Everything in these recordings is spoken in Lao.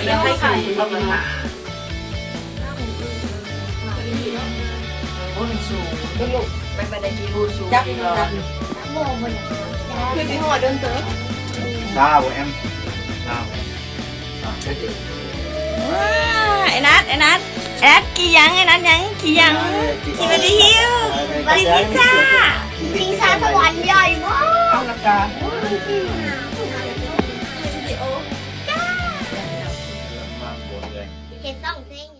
ແລ້ວໃຫ້ເຂົາເຂົ້າມາ ໂອ້ຍ ມັນສູງ ໄປປານໃດທີ່ຮູ້ສູງ ຈັບ ຈັບ ຄືຊິຮອດດົນເຕີບ ຊາວແອມ ຊາວ ວ້າ ໄອ້ນັດ ໄອ້ນັດ ແອັດ ກີ່ຫຍັງ ໄອ້ນັດຫຍັງ ກີ່ຫຍັງ ກິນໄອຕິມ ກິນພິຊຊາ ພິຊຊາສະຫວັນໃຫຍ່ມາກ ເອົາລະກະ ວິດີໂອ ເຮັດສອງເພງ.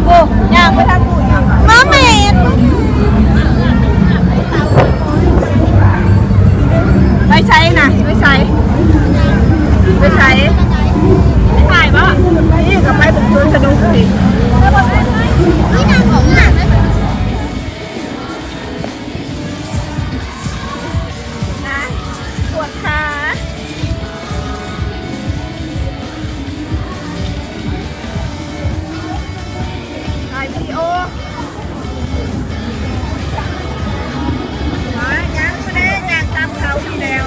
ໂອ້ ຍ່າງໄປທາງພຸ້ນອີກ ມາແມ່ນ ໄປໃສນະ ໄປໃສ ໄປໃສ ໄປຖ່າຍບໍ່ ນີ້ກໍໄປບຸກສວນສະໜຸກອີກ ນະ ປວດຂາ ຖ່າຍວິດີໂອ ມາ ຍ່າງໄປແດ່ ຍ່າງຕາມເຂົານີ້ແລ້ວ.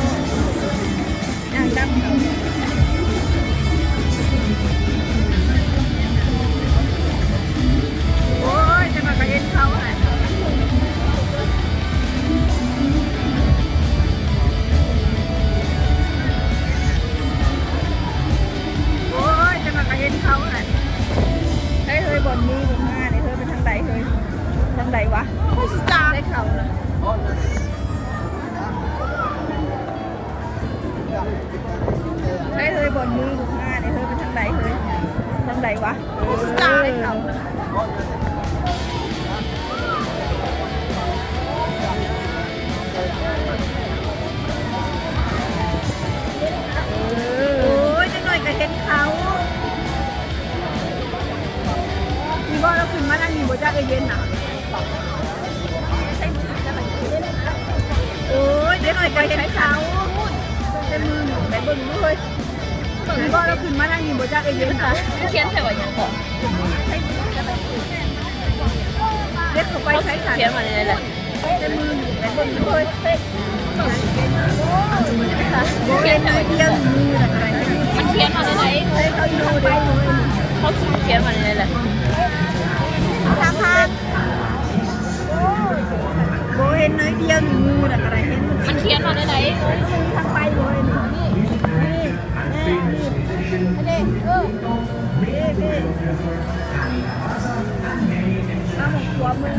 ໂອ້ຍ ຈັກໜ້ອຍກໍເຫັນເຂົາຫັ້ນ ໂອ້ຍ ຈັກໜ້ອຍກໍເຫັນເຂົາຫັ້ນ ເຮີ້ຍ ເຮີ້ຍ ບ່ອນມີບຸນມານີ້ ເຮີ້ຍ ໄປທາງໃດເຮີ້ຍ ທາງໃດວະ ໄດ້ເຂົານະ. ເຮີ້ຍ ເຮີ້ຍ ບ່ອນມືຢູ່ຂ້າງໜ້ານີ້ ເຮີ້ຍ ໄປທາງໃດເຮີ້ຍ ທາງໃດວະ ໄດ້ເຂົານະ ໂອ້ຍ ຈັກໜ້ອຍກໍເຫັນເຂົາ ນີ້ບໍ່ ລາວຂຶ້ນມາທາງນີ້ບໍ່ຈັກ ເອີ ເຢັນນະ. ໂອ້ຍ ເດັກນ້ອຍໄປໃສເຂົາ ແຕ່ມືໄປເບິ່ງເລີຍ ເບິ່ງບໍ່ ລາວຂຶ້ນມາທາງນີ້ບໍ່ຈັກ ໄອ້ເຢັນນະ ມັນຂຽນໃສ່ວ່າຫຍັງເກາະ ເດັກເຂົາໄປໃສ ຂຽນວ່າແນວໃດລະ ແຕ່ມືໄປເບິ່ງເລີຍ. ມັນຂຽນວ່າແນວໃດ ເຂົາຂຽນວ່າແນວໃດລະ ບໍ່ເຫັນໜ້ອຍດຽວນີ້ ງູນະກະໄດ້ເຫັນ ມັນຂຽນວ່າແນວໃດ ທາງໄປບໍ່ເຫັນ ນີ້ ນີ້ ນີ້ ນີ້ ເອີ ນີ້ ນີ້ ທາງຂວາມື.